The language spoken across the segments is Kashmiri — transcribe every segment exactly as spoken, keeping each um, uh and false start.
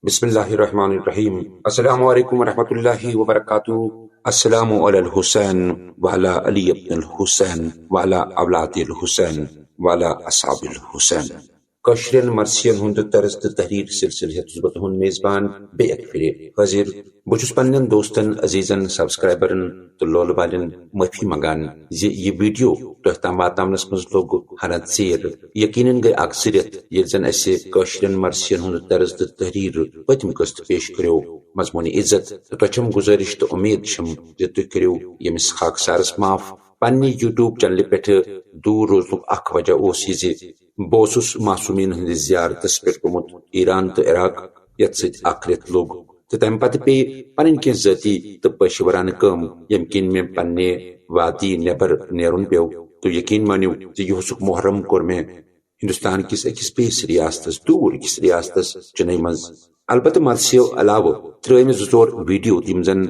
بسم اللہ الرحمن الرحیم۔ السلام علیکم ورحمۃ اللہ وبرکاتہ۔ السلام علی الحسین وعلی علی ابن الحسین وعلی اولاد الحسین وعلی اصحاب الحسین۔ کٲشرٮ۪ن مرثین ہُنٛد طرز تہٕ تحریر سلسلہٕ ہیتُس بہٕ تُہُنٛد میزبان بیٚیہِ اکہِ پھِرِ حٲضِر۔ بہٕ چھُس پننٮ۪ن دوستن، عزیزن، سبسکرائبرن تہٕ لولہٕ والٮ۪ن معٲفی منگان زِ یہِ ویڈیو تۄہہِ تام واتناونس منٛز لوٚگ ہنا ژیر۔ یقیناً گٔے اکھ زٕ رٮ۪تھ ییٚلہِ زن اسہِ کٲشرٮ۪ن مرثین ہُنٛد طرز تہٕ تحریر پٔتِم قسط پیش کٔرِو۔ مضموٗنِ عزت، تہٕ تۄہہِ چھم گُزٲرِش تہٕ اُمید چھم زِ تُہۍ کٔرِو ییٚمِس خاکسارس معاف۔ پننہِ YouTube چینلہِ پٮ۪ٹھٕ دوٗر روزنُک اکھ وجہ اوس یہِ زِ بہٕ اوسُس معصومیٖن ہٕنٛدِس زیارتس پٮ۪ٹھ گوٚمُت ایران تہٕ عراق، یتھ سۭتۍ اکھ رٮ۪تھ لوٚگ، تہٕ تمہِ پتہٕ پیٚیہِ پنٕنۍ کینٛہہ ذٲتی تہٕ پیشہٕ ورانہٕ کٲم، ییٚمہِ کِنۍ مےٚ پننہِ وادی نٮ۪بر نیرُن پیوٚو۔ تہٕ یقین مٲنِو زِ یہِ اوسُکھ محرم کوٚر مےٚ ہندوستان کِس أکِس بیٚیِس ریاستس، دوٗر أکِس ریاستس چنئی منٛز۔ البتہٕ مرثیو علاوٕ ترٲوۍ مےٚ زٕ ژور ویڈیو، یِم زن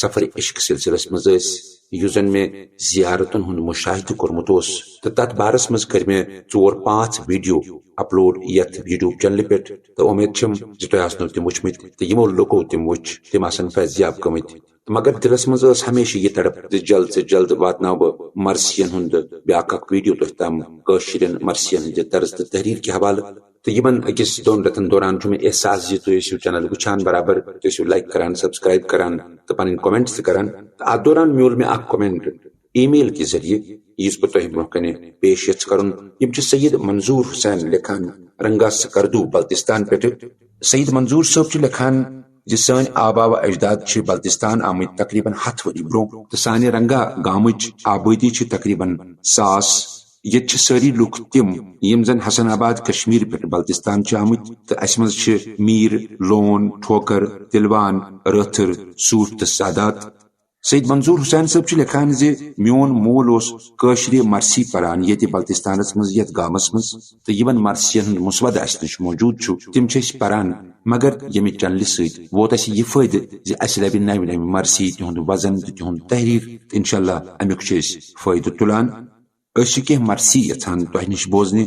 سفر عشق سلسلس منٛز ٲسۍ، یُس زن مےٚ زیارتن ہُنٛد مشاہدٕ کوٚرمُت اوس، تہٕ تتھ بارس منٛز کٔرۍ مےٚ ژور پانٛژھ ویڈیو اپلوڈ یتھ YouTube چینلہِ پٮ۪ٹھ، تہٕ اُمید چھم زِ تۄہہِ آسنو تِم وٕچھمٕتۍ، تہٕ یِمو لُکو تِم وٕچھ، تِم آسن فیض یاب گٔمٕتۍ۔ مگر دلس منٛز ٲس ہمیشہِ یہِ تڑپ زِ جلد سے جلد واتناوٕ بہٕ مرثین ہُنٛد بیاکھ اکھ ویڈیو تۄہہِ تام، کٲشرٮ۪ن مرثین ہٕنٛدِ طرز تہٕ تحریر کہِ حوالہٕ۔ تہٕ یِمن أکِس دۄن رٮ۪تن دوران چھُ مےٚ احساس زِ تُہۍ ٲسِو چینل وٕچھان برابر، تُہۍ ٲسِو لائک کران، سبسکرائب کران تہٕ پنٕنۍ کمنٹس تہِ کران۔ تہٕ اتھ دوران میول مےٚ اکھ کمنٹ ای میل کہِ ذٔریعہٕ، یُس بہٕ تۄہہِ برونٛہہ کنہِ پیش یژھٕ کرُن۔ یِم چھِ سید منظور حسین لیکھان، رنگا سکردو، بلتستان پٮ۪ٹھٕ۔ سید منظور صٲب چھِ لیکھان زِ سٲنۍ آبا و اجداد چھِ بلتستان آمٕتۍ تقریباً ہتھ ؤری برونٛہہ، تہٕ سانہِ رنگا گامٕچ آبٲدی چھِ تقریباً ساس۔ ییٚتہِ چھِ سٲری لُکھ تِم، یِم زن حسن آباد کشمیر پٮ۪ٹھ بلتستان چھِ آمٕتۍ، تہٕ اسہِ منٛز چھِ میر، لون، ٹھوکر، تلوان، رٲتھٕر، سوٗٹھ تہٕ سادات۔ سید منظور حسین صٲب چھِ لیکھان زِ میون مول اوس کٲشرِ مرثی پران ییٚتہِ بلتستانس منٛز، یتھ گامس منٛز، تہٕ یِمن مرثین ہُنٛد مسودٕ اسہِ نِش موجود چھُ، تِم چھِ أسۍ پران۔ مگر ییٚمہِ چینلہِ سۭتۍ ووت اسہِ یہِ فٲیدٕ زِ اسہِ لبہِ نوِ نوِ مرثی، تِہُنٛد وزن تہٕ تِہُنٛد تحریر، تہٕ انشاءاللہ امیُک چھِ أسۍ فٲیدٕ تُلان۔ أسۍ چھِ کینٛہہ مرثی یژھان تۄہہِ نِش بوزنہِ،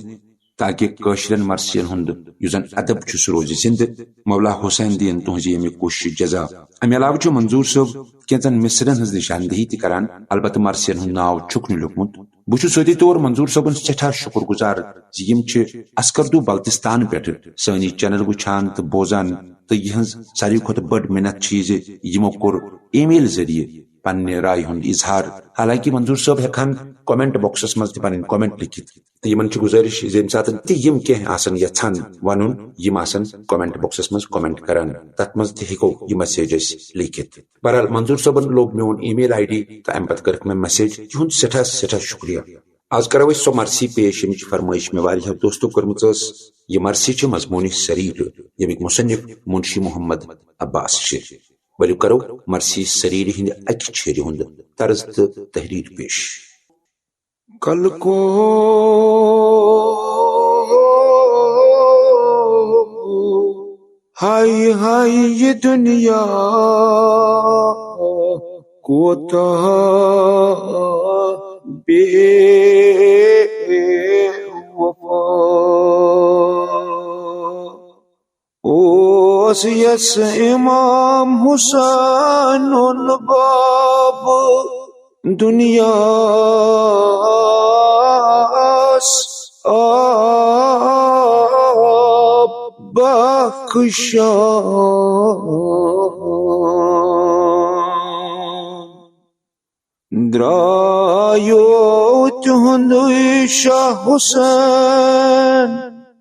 تاکہ کٲشرٮ۪ن مرثین ہُنٛد یُس زن ادب چھُ، سُہ روزِ زندٕ۔ مولا حسین دِیِن تُہنٛزِ ییٚمہِ کوٗششہِ جزا۔ امہِ علاوٕ چھُ منظور صٲب کینٛژن مصرن ہٕنٛز نشاندہی تہِ کران، البتہٕ مرثین ہُنٛد ناو چھُکھ نہٕ لیوٚکھمُت۔ بہٕ چھُس سٲدی طور منظور صٲبُن سٮ۪ٹھاہ شُکر گُزار زِ یِم چھِ اسکردو بلتستان پٮ۪ٹھٕ سٲنۍ یہِ چینل وٕچھان تہٕ بوزان، تہٕ یِہٕنٛز ساروی کھۄتہٕ بٔڑ مِنت چھِ یہِ زِ یِمو کوٚر ای میل ذٔریعہٕ پننہِ رایہِ ہُنٛد اظہار۔ حالانکہ منظور صٲب ہٮ۪کہٕ ہن کمنٹ باکسس منٛز تہِ پنٕنۍ کمنٹ لیکھِتھ، تہٕ یِمن چھِ گُزٲرِش زِ ییٚمہِ ساتہٕ تہِ یِم کینٛہہ آسن یژھان ونُن، یِم آسن کمنٹ باکسس منٛز کمنٹ کران، تتھ منٛز تہِ ہیٚکو یہِ مسیج أسۍ لیکھِتھ۔ بہرحال، منظور صٲبن لوٚب میون ای میل آئی ڈی تہٕ امہِ پتہٕ کٔرٕکھ مےٚ مسیج۔ تِہُنٛد سٮ۪ٹھاہ سٮ۪ٹھاہ شُکریہ۔ آز کرو أسۍ سۄ مرثی پیش، ییٚمِچ فرمٲیش مےٚ واریاہو دوستو کٔرمٕژ ٲس۔ یہِ مرثی چھِ مضموٗنِ سریٖر، ییٚمِکۍ مصنف منشی محمد عباس چھِ۔ ؤلِو کرو مرثی سریٖرِ ہٕنٛدِ اکہِ چھیرِ ہُنٛد طرز تہٕ تحریر پیش۔ کل کو ہائی ہائی یہ دنیا کوتاہ بے وفا۔ اوس یس امام حسین باب دنیاس آب بخشان۔ درٛایو تِہُنٛدُے شاہ حسین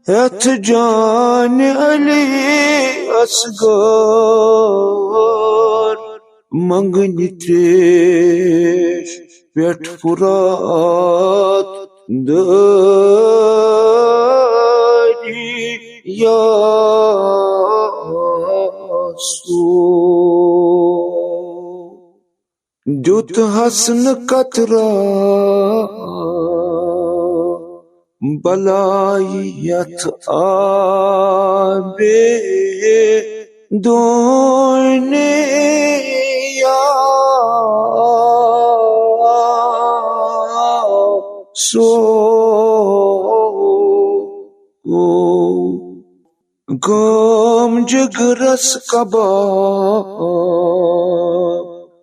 ہٮ۪تھ جانِ علی اصغر، منٛگنہِ ترٛیش پٮ۪ٹھ فرات دٲری یا سو۔ دیُت ہس نہٕ قطرہ بلاے یتھ آبِ دنیا سو۔ غم جگرس کباب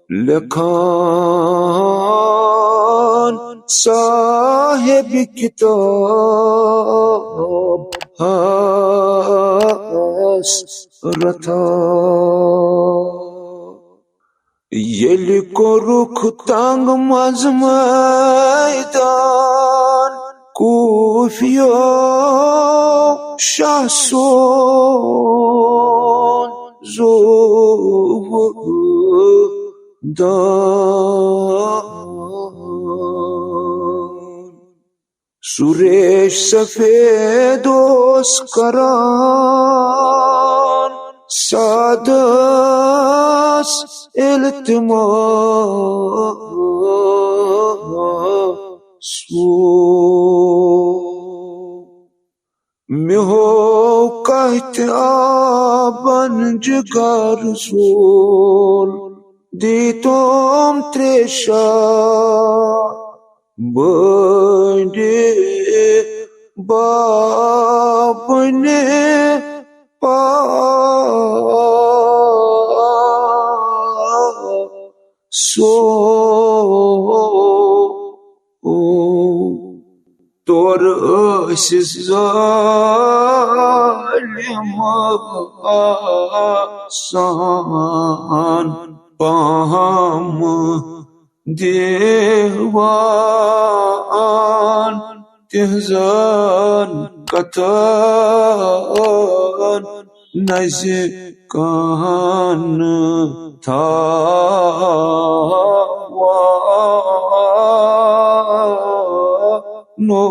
لیکھان صاحب کتاب حسرتہ۔ ییٚلہِ کوٚرُکھ تنگ منٛز مٲدان، کوٗفیو شاہ سون زوٗ دان۔ سُریش سفید اوس کران سادس التماس۔ مےٚ ہوو کتھِ آبن جگر زول، دیتم تریشہ بٔڈِ بابنہِ پاسو۔ تورٕ ٲسِس ظٲلِم آسان پامہٕ دیوان، تِہنٛزن کتھن نزِ کانہہ تھاوان۔ نو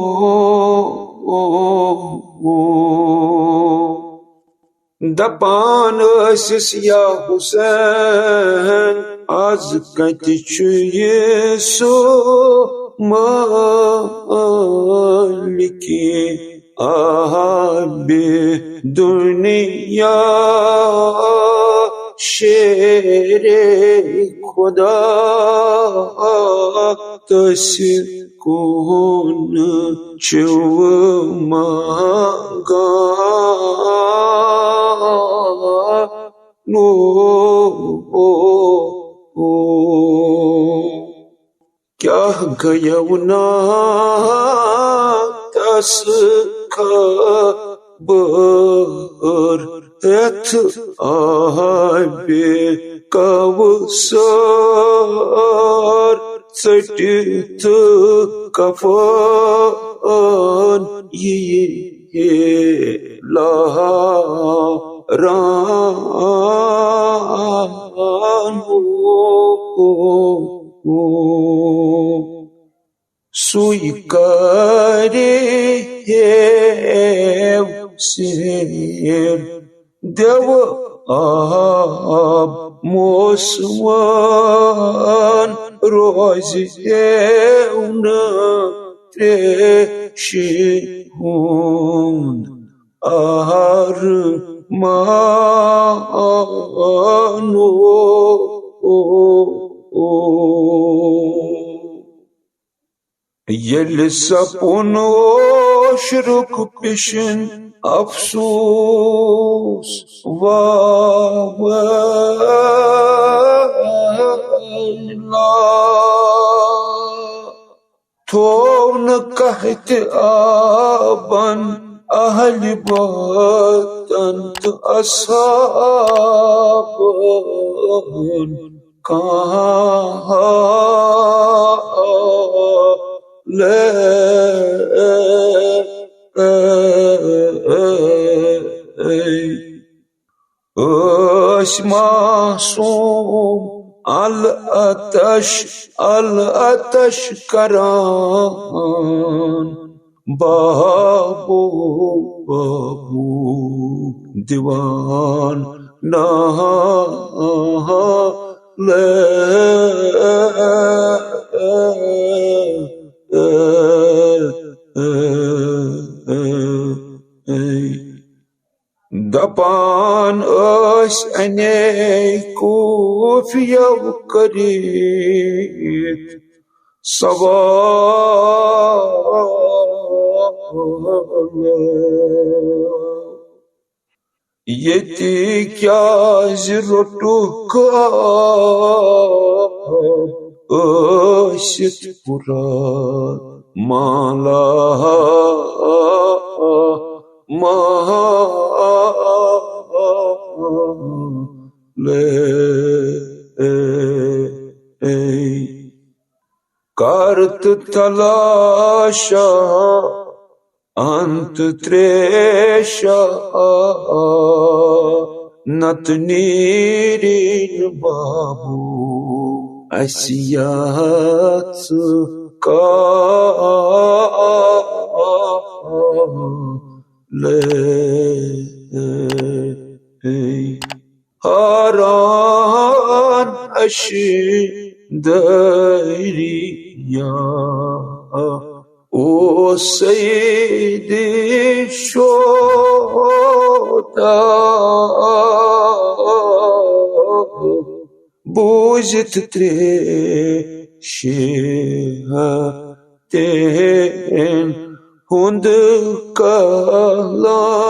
دپان ٲسِس، یا حسین، از کتہِ چھُ یہِ سُہ مٲلِکہِ آبِ دُنیا، شیرِ خدا، تٔسۍ کُن چھِو منگان۔ نو کیٛاہ گٔیو نا تس خبر ہٮ۪تھ آبِ کوثر، ژٔٹِتھ کفن یی لہران۔ سُے کرِ ہیو سیر دیو آب موسمن، روزِ ہیو نہٕ تریشہِ ہُنٛد آرمانو۔ ییٚلہِ سپُن عشرُک پِشن افسوس واویلا، تھوو نہٕ قحطِ آبن اہلِ وطن تہٕ اصحابن کانٛہہ لے۔ ٲسۍ معصوم العطش، العطش کران، بابو، بابو دِوان نالے۔ دپان ٲسۍ انے کوفیو کٔرِتھ سوال۔ ییٚتہِ کیٛازِ روٚٹُکھ ٲسِتھ پُرا مالا مالے؟ کر تہٕ تلاشا انت تریشا نت نیرین بابو اسیات کا لے۔ حیران اشی دریا او سید شوتا بوزت تریشی تین ہند کلام۔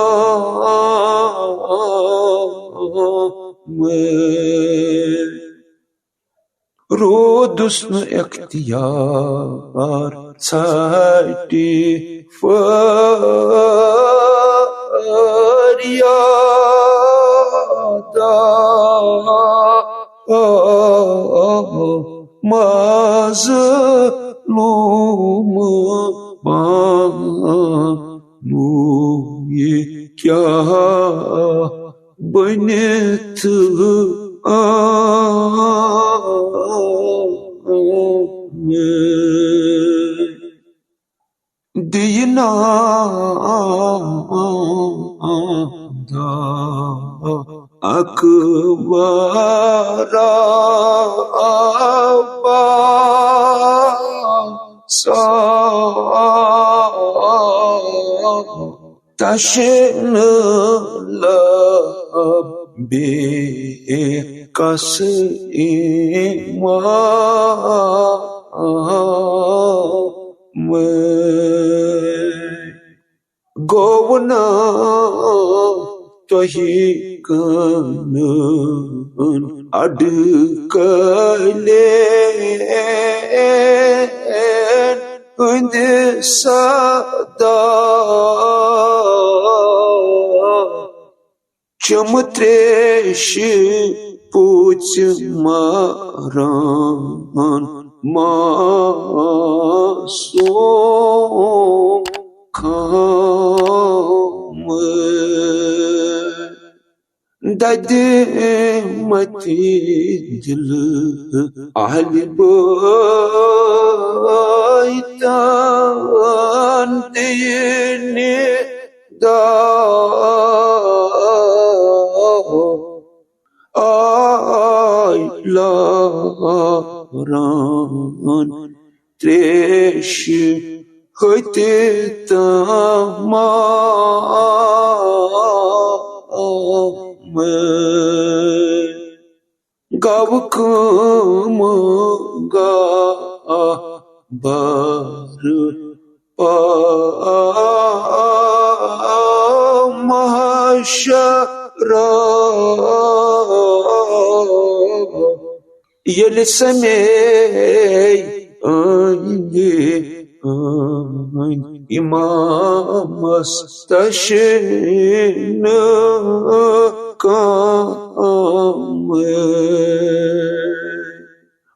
رودس نہٕ اختیار ژھٹہِ فریادا مظلوم بانوی کیٛاہ بٔنِتھ آمٕتۍ۔ دِیہِ نا اکبر عباسا تشنہٕ لبہِ کس ایمان۔ گوٚو نا تۄہہِ کٕنُن اَڈٕ کٲلین ہٕنٛدِ صدا؟ چمہٕ تریشہِ پوٗژِ ماران معصوم خامہٕ۔ ددِ متی دل اہل بیتن دینِ دا آی لاران تریشہِ ہتہِ تمام۔ گوٚو کٲم گاہ بار پا محشرا۔ ییٚلہِ سمے أنٛدِ أنٛدِ امامس تشنہٕ کامہٕ۔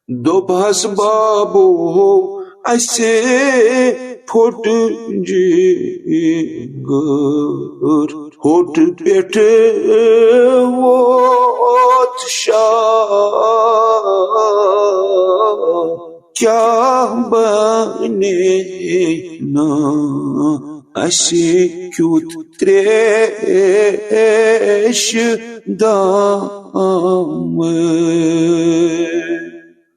دوٚپہَس بابو، اسہِ پھوٚٹ جگر، ہوٚٹ پٮ۪ٹھ ووت شاہ۔ کیٛاہ بنے نا اسہِ کیُتھ تریش دامہٕ؟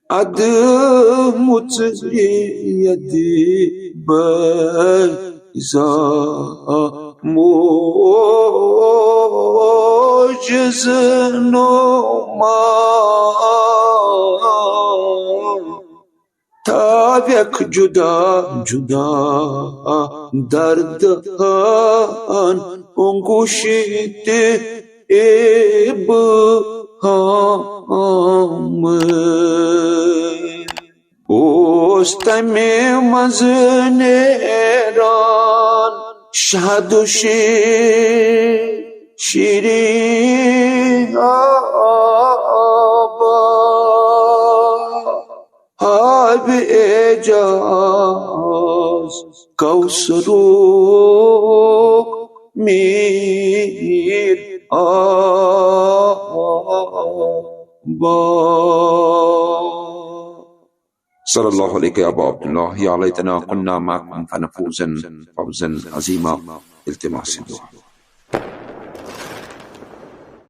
ادٕ مُژرِ یدِ بیضا موجز نما۔ تھاویکھ جدا جدا دردن انگوشی تہِ ابہام۔ اوس تمہِ منٛز نیران شہد و شی-، شیرین آبا۔ آب اعجاز کوثرک میر آبا۔ صلی اللہ علیک یا ابا عبداللہ، یا لیتنا کنا معکم فنفوز فوزا عظیما۔ التماس دعا۔